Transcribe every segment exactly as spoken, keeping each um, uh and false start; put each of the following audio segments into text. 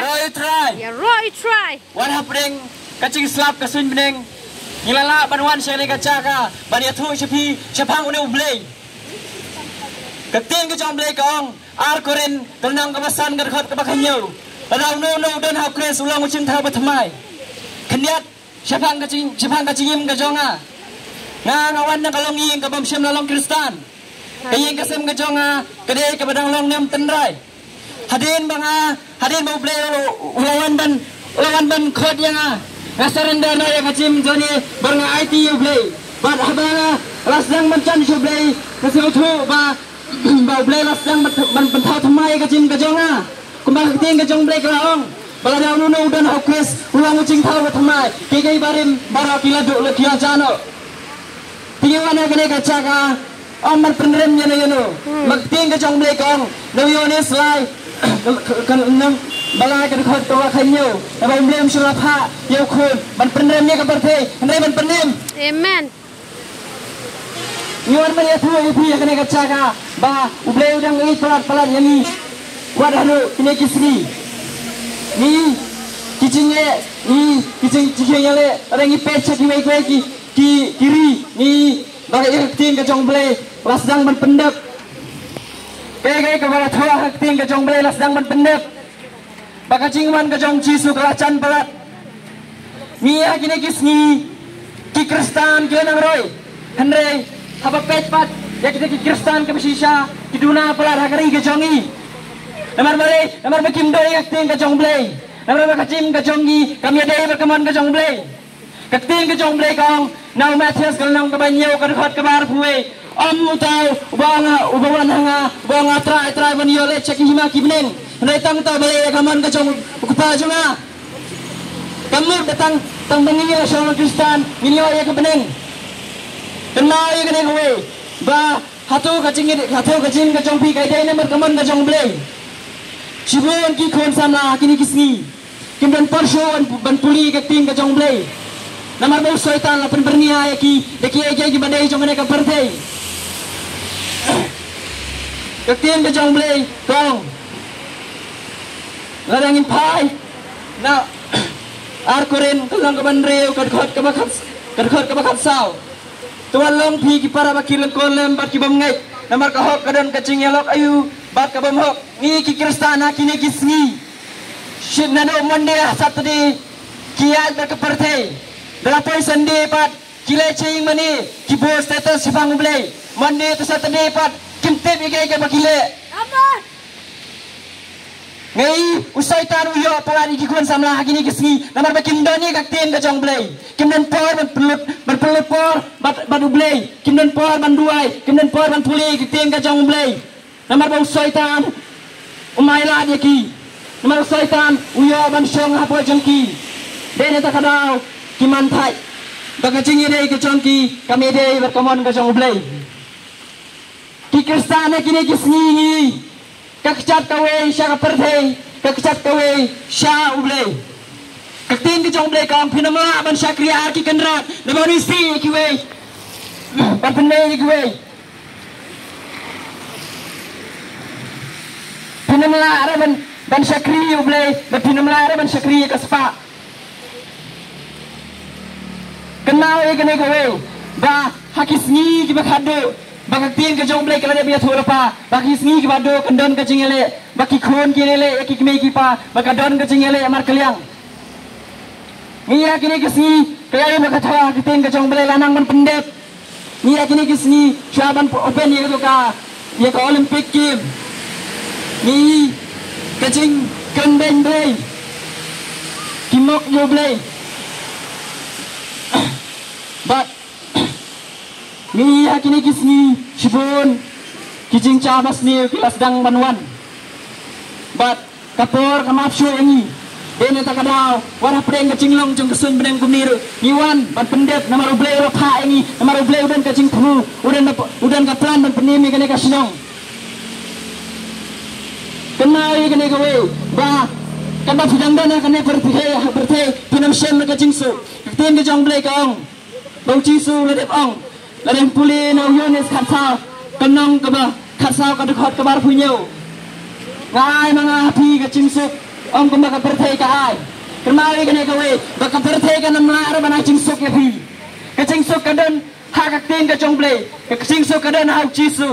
Ïaroh ïa U Trai. Ïaroh ïa U Trai. Wat hapdeng ka jingslap ka suiñ bneng, ngi la lah ban wan sha kane ka jaka ban ïathuh sha phi shaphang une U Blei. Ka ktien ka jong U Blei ka ong, Ar Korinth ka lynnong kaba san ka dkhot kaba khathynñiew. Lada uno uno u don ha U Khrist u long u jingthaw bathymmai. Khyndiat, shaphang ka jing, shaphang ka jingim ka jong nga, nga nga wan na ka longïing kaba ym shym la long Khristan. Ka ïing ka sem ka jong nga ka dei kaba dang long niam tynrai. Hadien ba nga, hadien ba U Blei u, u la wan ban, u la wan ban khot ïa nga, nga surrender noh ïa ka jingim jong ngi bad nga aiti ïa U Blei. Bad haba nga la sdang ban jan sha U Blei, nga sngewthuh ba, ba U Blei la sdang ban, ban, ban thaw thymmai ïa ka jingim ka jong nga. Kumba ka ktien ka jong U Blei ka la ong ba lada uno uno u don ha U Khrist u long u jingthaw bathymmai. Kiei kiei barim baroh ki la duh, ki la jah noh. Te ngi wan ha kane ka jaka, ym ban pynrem ïano ïano. Hmm. Ma ka ktien ka jong U Blei ka ong, na u Ïoannis lai, ka, ka, ka, ba lai ka dkhot kaba khathynñiew, naba U Blei um shym la phah ïa u Khun ban pynrem ïa ka pyrthei, hynrei ban pynim. Amen. Ngi wan ban ïathuh ïa phi ha kane ka jaka ba U Blei u dang ïeit palat palat ïa ngi. Wat haduh kine ki sngi, ngi, ki jingeh, ngi, ki jing, ki jingeh, lada ngi peit sha kiwei kiwei ki, ki, ki ri, ngi, ba ka ktien ka jong U Blei la sdang ban pyndep. Kaei kaei kaba la thoh ha ka ktien ka jong U Blei la sdang ban pyndep. Ba ka jingwan ka jong U Jisu ka la jan palat. Ngi ha kine ki sngi, ki Khristan ki la nang roi. Hynrei haba peit pat ïa kita ki Khristan kiba shisha, ki duna palat ha ka ri ka jong ngi. Namar balei? Namar ba kim don ïa ka ktien ka jong U Blei. Namar ba ka jingim ka jong ngi kam ïadei bad ka mon ka jong U Blei. Ka ktien ka jong U Blei ka ong, na u Mathaios ka lynnong kaba hynñiew ka dkhot kaba arphew wei. Ym uta uba ong, uba wan ha nga, uba ong, Trai, Trai, ban ïoh leit sha ki hima ki bneng. Hynrei tang uta uba leh ïa ka mon ka jong u Kpa jong nga. Kam mut ba tang, tang ba ngin ïoh sha u Khristan ngin ïoh ïa ka bneng. Kynmaw ïa kane kawei, ba hato ka jing, hato ka jingim ka jong phi ka ïadei ne bad ka mon ka jong U Blei? Shibun ki khun samla ha kine ki sngi kim don por shuh ban, ban pule ka ktien ka jong U Blei. Namar ba u Soitan la pynbyrngia ïa ki da kiei kiei kiba dei jong kane ka pyrthei. Ka ktien ka jong U Blei ka ong, lada ngin phai na Ar Korinth ka lynnong kaba hynriew ka dkhot kaba khat, ka dkhot kaba khatsaw. To wat long phi ki para ba ki lyngkor lem bad ki bym ngeit. Namar ka hok ka don ka jingïalok aïu bad ka bym hok. Ngi ki Khristan ha kine ki sngi, shit, naduh Monday ha Saturday ki ïaid bad ka pyrthei. Da la poi Sunday pat ki leh jingmane, ki buh status shaphang U Blei. Monday to Saturday pat kim tip ïa kaei kaei ba ki leh. Amen. Ngi, u Soitan u ïoh palat ïa ki khun samla ha kine ki sngi namar ba kim don ïa ka ktien ka jong U Blei. Kim don por ban pynlut, ban pynlut por bad, bad U Blei. Kim don por ban duwai, kim don por ban pule ïa ka ktien ka jong U Blei. Namar ba u Soitan um ailad ïa ki. Namar u Soitan u ïoh ban shong hapoh jong ki. Dei na kata ka daw ki man thait ba ka jingïadei ka jong ki kam ïadei bad ka mon ka jong U Blei. Ki Khristan ha kine ki sngi ngi, ka kjat kawei sha ka pyrthei, ka kjat kawei sha U Blei. Ka ktien ka jong U Blei ka ong, phin ym lah ban shakri ha ki kynrad, naba un isih ïa kiwei bad pynmih ïa kiwei. Phin ym lah ruh ban, ban shakri ïa U Blei, bad phin ym lah ruh ban shakri ïa ka spah. Kynmaw ïa kane kawei, ba ha ki sngi kiba khatduh, ba ka ktien ka jong U Blei ka la dep ïathuh lypa, ba ha ki sngi kiba khatduh kan don ka jingïaleh, ba ki khun kin ïaleh ïa ki kmie ki kpa, ba ka don ka jingïaleh markylliang. Ngi ha kine ki sngi, kaei ba ka thoh ha ka ktien ka jong U Blei la nang ban pyndep. Ngi ha kine ki sngi, shuwa ban open ïa kato ka, ïa ka Olympic Game. Ngi ka jingkren beiñ Blei, ki mok ïa U Blei. Bad ngi ha kine ki sngi shibun ki jingjia basniew ki la sdang ban wan. Bad ka por ka map shuh ïa ngi. Dei na kata ka daw, wat hapdeng ka jinglong jong ka suiñ bneng kumne ruh, ngi wan ban pyndep namar U Blei u la phah ïa ngi, namar U Blei u don ka jingthmu, u don ka, u don ka plan ban pynim ïa kane ka shnong. Kynmaw ïa kane kawei, ba katba phi dang don ha kane ka pyrthei, pyrthei, phin ym shem ïa ka jingsuk. Ka ktien ka jong U Blei ka ong, ba U Jisu u la dep ong, lada phi pule na u Ïoannis khatsaw, ka lynnong kaba khatsaw, ka dkhot kaba arphew hynñiew. Nga ai ma nga ha phi ka jingsuk. Ong kumba ka pyrthei ka ai. Kynmaw ïa kane kawei, ba ka pyrthei kan ym lah ruh ban ai jingsuk ïa phi. Ka jingsuk ka don ha ka ktien ka jong U Blei. Ka jingsuk ka don ha U Jisu.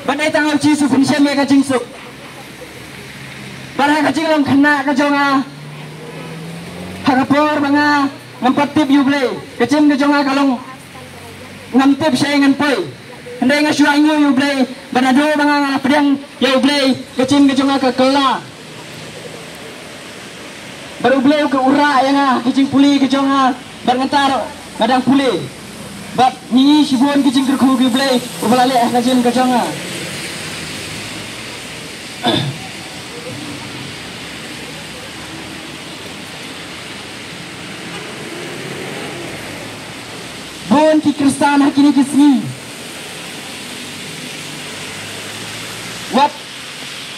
Bad dei tang ha U Jisu phin shem ïa ka jingsuk. Bad ha ka jinglong khynnah ka jong nga, ha ka por ba nga ngam pat tip ïa U Blei, ka jingim ka jong nga ka long ngam tip shaei ngan poi. Hynrei nga shu ainguh ïa U Blei, bad naduh ba nga nga la pdiang ïa U Blei, ka jingim ka jong nga ka kylla. Bad U Blei u ka u rah ïa nga, ka jingpule ka jong nga, bad nga tharai nga dang pule. Bad ngi shibun ki jingkyrkhu ki U Blei uba la leh ha ka jingim ka jong nga. Bun ki Khristan ha kine ki sngi, wat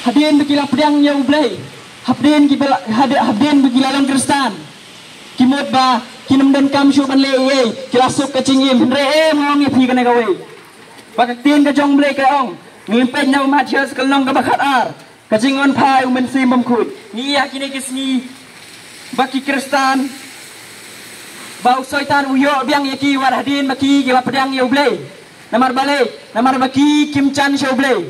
hadien ba ki la pdiang ïa U Blei, hadien ki ba la, hade-, hadien ba ki la long Khristan, ki mut ba kin ym donkam shuh ban leh ei ei, ki la suk ka jingim. Hynrei em, nga ong ïa phi kane kawei, ba ka ktien ka jong U Blei ka ong, ngi peit na u Mathaios ka lynnong kaba khatar, ka jingwan phai U Mynsiem Bakhuid. Ngi ïa kine ki sngi, ba ki Khristan, ba u Soitan u ïoh biang ïa ki wat hadien ba ki, ki la pdiang ïa U Blei. Namar balei? Namar ba ki kim jan sha U Blei.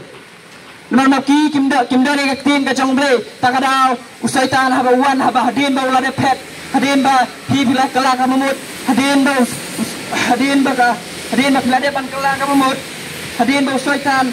Namar ba ki kim don, kim don ïa ka ktien ka jong U Blei. Ta ka daw u Soitan haba u wan, haba hadien ba u la dep phet, hadien ba phi, phi la kylla kaba mut, hadien ba u, u, hadien ba ka, hadien ba phi la dep ban kylla kaba mut, hadien ba u Soitan,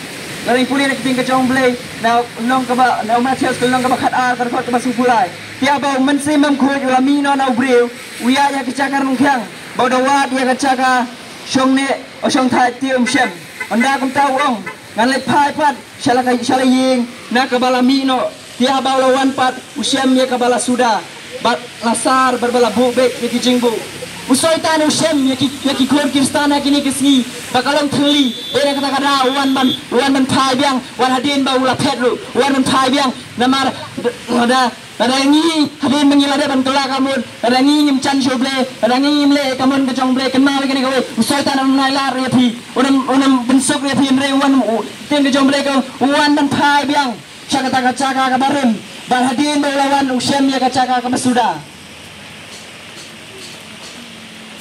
la dang pule na ka ktien ka jong U Blei, na u lynnong kaba, na u Mathaios ka lynnong kaba khatar, ka dkhot kaba sawphew lai. Te haba U Mynsiem Bakhuid u la mih noh na u briew, u ïaid ha ka jaka rung thiang, ba u da wad ïa ka jaka shong neh, u shong thait, te um shem. Ynda kumta u ong, ngan leit phai pat sha la ka, sha la ïing na kaba la mih noh. Te haba u la wan pat, u shem ïa kaba la suda, bad la sar, bad ba la buh beit ïa ki jingbuh. U Soitan u shem ïa ki, ïa ki khun Khristan ha kine ki sngi ba ka long thylli. Dei na kata ka daw u wan ban, u wan ban phai biang, wat hadien ba u la phet ruh, u wan ban phai biang. Namar, lada, lada ngi, hadien ba ngi la dep ban kylla kaba mut, lada ngi ngim jan sha U Blei, lada ngi ngim leh ïa ka mon ka jong U Blei, kynmaw ïa kane kawei, u Soitan un ym ailad ïa phi, un ym, un ym pynsuk ïa phi. Hynrei u wan, u, ktien ka jong U Blei ka ong, u wan ban phai biang sha kata ka jaka kaba rim. Bad hadien ba u la wan, u shem ïa ka jaka kaba suda.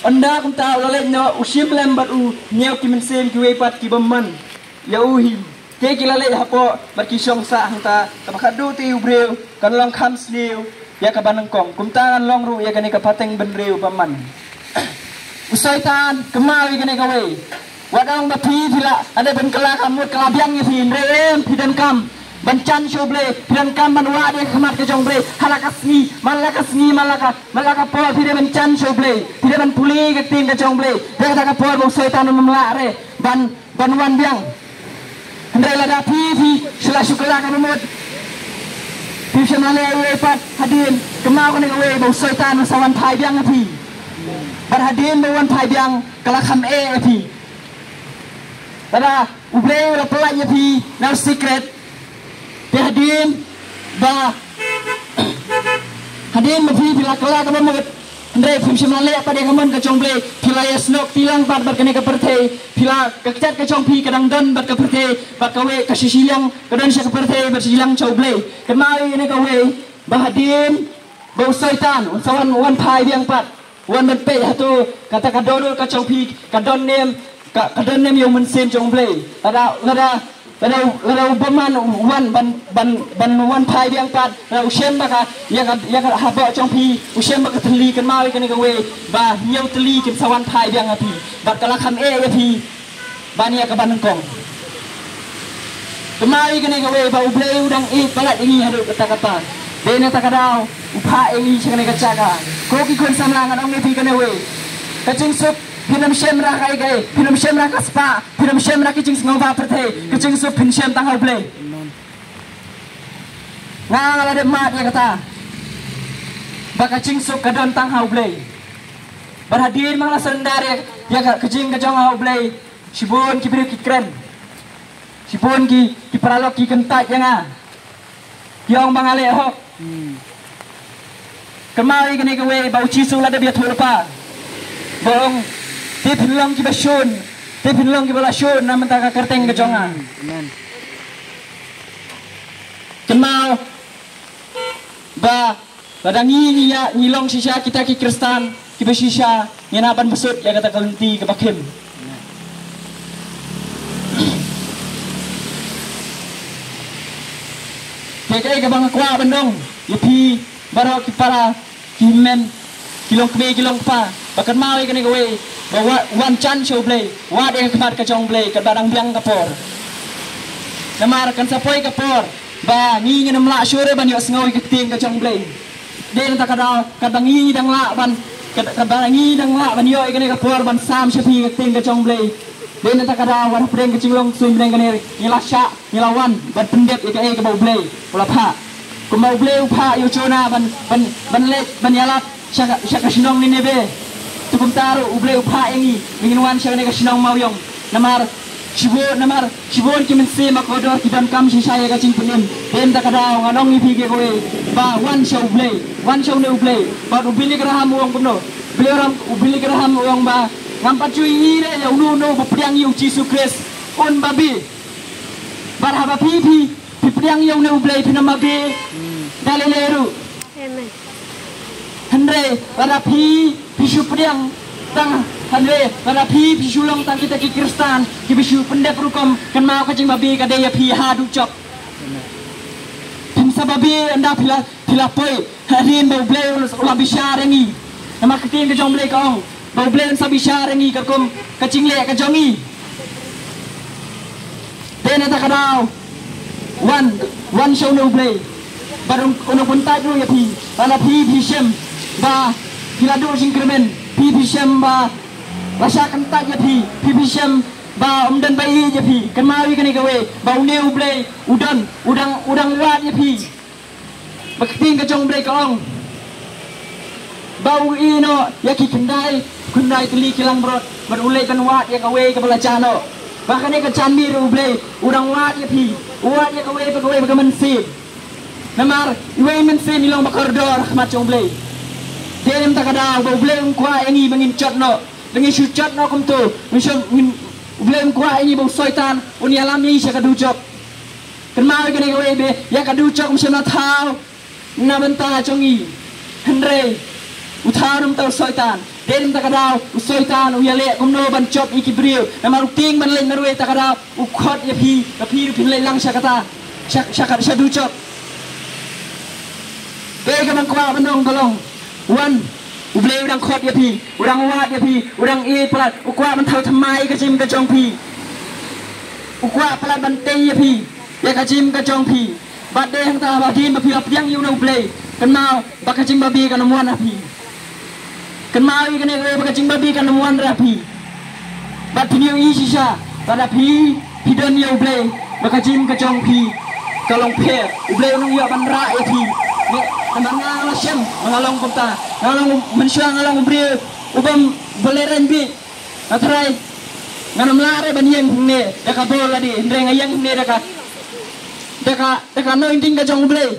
Ynda kumta u la leit noh, u shim lem bad u hynñiew ki mynsiem kiwei pat ki bymman ïa u hi. Te ki la leit hapoh bad ki shong sah hangta, kaba khatduh te u briew kan long kham sniew ïa kaba nyngkong. Kumta ngan long ruh ïa kane ka pateng bynriew bymman. U Soitan, kynmaw ïa kane kawei. Wat ong ba phi, phi la, lada ban kylla kaba mut ka la biang ïa phi, hynrei em, phi donkam ban jan sha U Blei, phi donkam ban wad ïa ka khmat ka jong U Blei ha la ka sngi, man la ka sngi, man la ka, man la ka por, phi dei ban jan sha U Blei, phi dei ban pule ka ktien ka jong U Blei. Dei kata ka por ba u Soitan um lah re ban, ban wan biang. Hynrei lada phi, phi shu la shu kylla kaba mut, phi shu la leh ei ei pat hadien, kynmaw kane kawei, ba u Soitan un sa wan phai biang ïa phi. Bad hadien ba u wan phai biang, ka la kham eh ïa phi. Lada U Blei u la pyllait ïa phi na u secret, te hadien ba, hadien ba phi, phi la kylla kaba mut, hynrei phim shym la leh pat ïa ka mon ka jong U Blei, phi la ïasnoh kti lang pat bad kane ka pyrthei, phi la, ka kjat ka jong phi ka dang don bad ka pyrthei, bad kawei ka shi shiliang ka don sha ka pyrthei bad shi shiliang sha U Blei. Kynmaw ïa kane kawei, ba hadien ba u Soitan un sa wan, wan phai biang pat, wan ban peit hato kata ka dohnud ka jong phi ka don ne em, ka, ka don ne em ïa u Mynsiem jong U Blei. Lada, lada, lada, lada u bymman u wan ban, ban, ban wan phai biang pat, lada u shem ba ka, ïa ka, ïa ka hapoh jong phi u shem ba ka thylli, kynmaw ïa kane kawei, ba hynñiew thylli kin sa wan phai biang ïa phi, bad ka la kham eh ïa phi ban ïa kaba nyngkong. Kynmaw ïa kane kawei, ba U Blei u dang ïeit palat ïa ngi haduh katta katta. Dei na kata ka daw u phah ïa ngi sha kane ka jaka. Ko ki khun samla, ngan ong ïa phi kane kawei, ka jingsuk phin ym shem ruh ha kaei kaei, phin ym shem ruh ha ka spah, phin ym shem ruh ha ki jingsngewbha pyrthei. Ka jingsuk phin shem tang ha U Blei. Nga, nga la dep mad ïa kata, ba ka jingsuk ka don tang ha U Blei. Bad hadien ba nga la surrender ïa, ïa ka, ka jing ka jong ha U Blei, shibun ki briew ki kren. Shibun ki, ki paralok ki kyntait ïa nga, ki ong ba nga leh hok. Kynmaw ïa kane kawei, ba u Jisu u la dep ïathuh lypa, ba ong, te phin long kiba shun, te phin long kiba la shun na bynta ka kyrteng ka jong nga. Amen. Kynmaw ba Lada ngi ngi ïa ngi long shisha kita ki Khristan kiba shisha, ngi hap ban bsut ïa kata ka lynti kaba khim. Te kaei kaba nga kwah ban ong ïa phi baroh ki para, ki hynmen, ki longkmie, ki longkpa, ba kynmaw ïa kane kawei, ba wa-, wan jan sha U Blei, wad ïa ka khmat ka jong U Blei katba dang biang ka por. Namar kan sa poi ka por ba ngi ngin ym lah shuh ruh ban ïohsngew ïa ka ktien ka jong U Blei. Dei na kata ka daw, katba ngi dang lah ban, kat-, katba ngi dang lah ban ïoh ïa kane ka por ban sam sha phi ïa ka ktien ka jong U Blei, dei na kata ka daw, wat hapdeng ka jinglong suiñ bneng kane, ngi la shah, ngi la wan ban pyndep ïa kaei kaba U Blei u la phah. Kumba U Blei u phah ïa u Jonah ban, ban, ban leit ban ïalap sha ka, sha ka shnong Nineveh, te kumta ruh U Blei u phah ïa ngi ba ngin wan sha kane ka shnong Mawïong. Namar shibun, namar shibun ki mynsiem ba kordor ki donkam shisha ïa ka jingpynim. Dei na kata ka daw ngan ong ïa phi ïa kawei, ba wan sha U Blei, wan sha une U Blei. Bad u Billy Graham u ong kumno? U Billy Graham, u Billy Graham u ong ba ngam pat ju ïohi re ïa uno uno ba pdiang ïa U Jisu Khrist un babe. Bad haba phi, phi, phi pdiang ïa une U Blei phin ym babe da lei lei ruh. Amen. Hynrei lada phi, phi shu pdiang tang, hynrei lada phi, phi shu long tang kita ki Khristan kiba shu pyndep rukom, kynmaw ka jingbabe ka dei ïa phi haduh jok. Phim sa babe ynda phi la, phi la poi hadien ba U Blei u la bishar ïa ngi. Namar ka ktien ka jong U Blei ka ong ba U Blei un sa bishar ïa ngi katkum ka jingleh ka jong ngi. Dei na kata ka daw, wan, wan sha une U Blei. Bad un, un pynkyntait ruh ïa phi. Lada phi, phi shem ba phi la duh jingkyrmen, phi, phi shem ba la shah kyntait ïa phi, phi, phi shem ba ym don ba ïeit ïa phi, kynmaw ïa kane kawei, ba une U Blei u don, u dang, u dang wad ïa phi. Ba ka ktien ka jong U Blei ka ong ba u ïehnoh ïa ki khyndai, khyndai tylli ki langbrot, bad u leit ban wad ïa kawei kaba la jah noh. Ba kane ka janmiet ruh U Blei u dang wad ïa phi, u wad ïa kawei pa kawei pa ka mynsiem. Namar iwei i mynsiem i long ba kordor ha khmat jong U Blei. Dei na kata ka daw ba U Blei um kwah ïa ngi ba ngin jot noh. Ba ngin shu jot noh kumto, ngin shu, ngin, U Blei um kwah ïa ngi ba u Soitan un ïalam ïa ngi sha ka dujok. Kynmaw ïa kane kawei, ba ïa ka dujok um shym la thaw na bynta jong ngi, hynrei u thaw na bynta u Soitan. Dei na kata ka daw u Soitan u ïaleh kumno ban jop ïa ki briew. Namar u tieng ban leit marwei, kata ka daw u khot ïa phi ba phi ruh phin leit lang sha kata, sha, sha ka, sha dujok. Kaei kaba nga kwah ban ong ka long, wan, U Blei u dang khot ïa phi, u dang wad ïa phi, u dang ïeit palat, u kwah ban thaw thymmai ïa ka jingim ka jong phi. U kwah palat ban tei ïa phi ïa ka jingim ka jong phi. Bad dei hangta ba hadien ba phi la pdiang ïa une U Blei, kynmaw ba ka jingbabe kan ym wan ha phi. Kynmaw ïa kane, ba ka jingbabe kan ym wan ha phi. Bad phin ïohi shisha, lada phi, phi don ïa U Blei, ba ka jingim ka jong phi ka long pher. U Blei u nang ïoh ban rah ïa phi. Namar nga la shem, nga long kumta, nga long, mynshuwa nga long u briew u bym, ba leh reng bih. Nga trai, ngan ym lah re ban ïeng hangne da ka bor lade, hynrei nga ïeng hangne da ka, da ka, da ka anointing ka jong U Blei.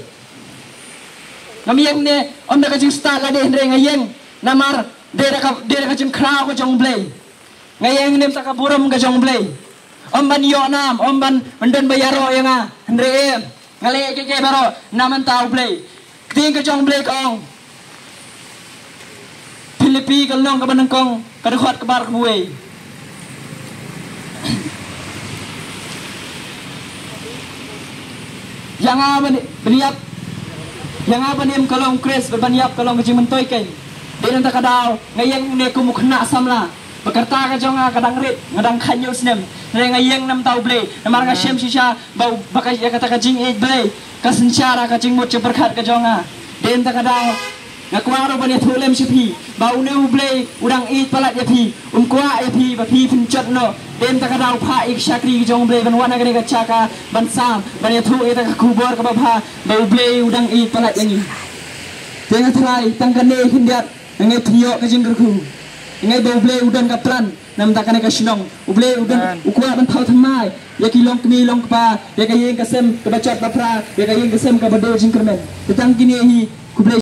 Ngam ïeng hangne ym da ka jingstad lade, hynrei nga ïeng namar dei da ka, dei da ka jingkhraw ka jong U Blei. Nga ïeng hangne da ka burom ka jong U Blei. Ym ban ïoh nam, ym ban, ban don ba ïaroh ïa nga, hynrei em, nga leh ïa kiei kiei baroh na bynta U Blei. Ka ktien ka jong U Blei ka ong, Philippi ka lynnong kaba nyngkong, ka dkhot kaba ar kaba wei. Ïa nga ban, ban ïap, ïa nga ban im ka long U Khrist, ban ïap ka long ka jingmyntoi keiñ. Dei na kata ka daw nga ïeng hangne kum u khynnah samla. Ba ka rta ka jong nga ka dang rit, nga dang khathynñiew snem. Hynrei nga ïeng na bynta U Blei, namar nga shem shisha ba u, ba ka, ïa kata ka jingïeit Blei ka synshar ha ka jingmut jingpyrkhat ka jong nga. Dei na kata ka daw nga kwah ruh ban ïathuh lem sha phi ba une U Blei u dang ïeit palat ïa phi, um kwah ïa phi ba phi phin jot noh. Dei na kata ka daw phah ïa ki shakri ki jong U Blei ban wan ha kane ka jaka ban sam, ban ïathuh ïa kata ka khubor kaba bha ba U Blei u dang ïeit palat ïa ngi. Te nga trai tang kane khyndiat, nga ngeit phin ïoh ka jingkyrkhu. Nga ngeit ba U Blei u don ka plan na bynta kane ka shnong. U Blei u don, u kwah ban thaw thymmai ïa ki longkmie longkpa, ïa ka ïing ka sem kaba jot ba phra, ïa ka ïing ka sem kaba duh jingkyrmen. Te tang kine hi, khublei.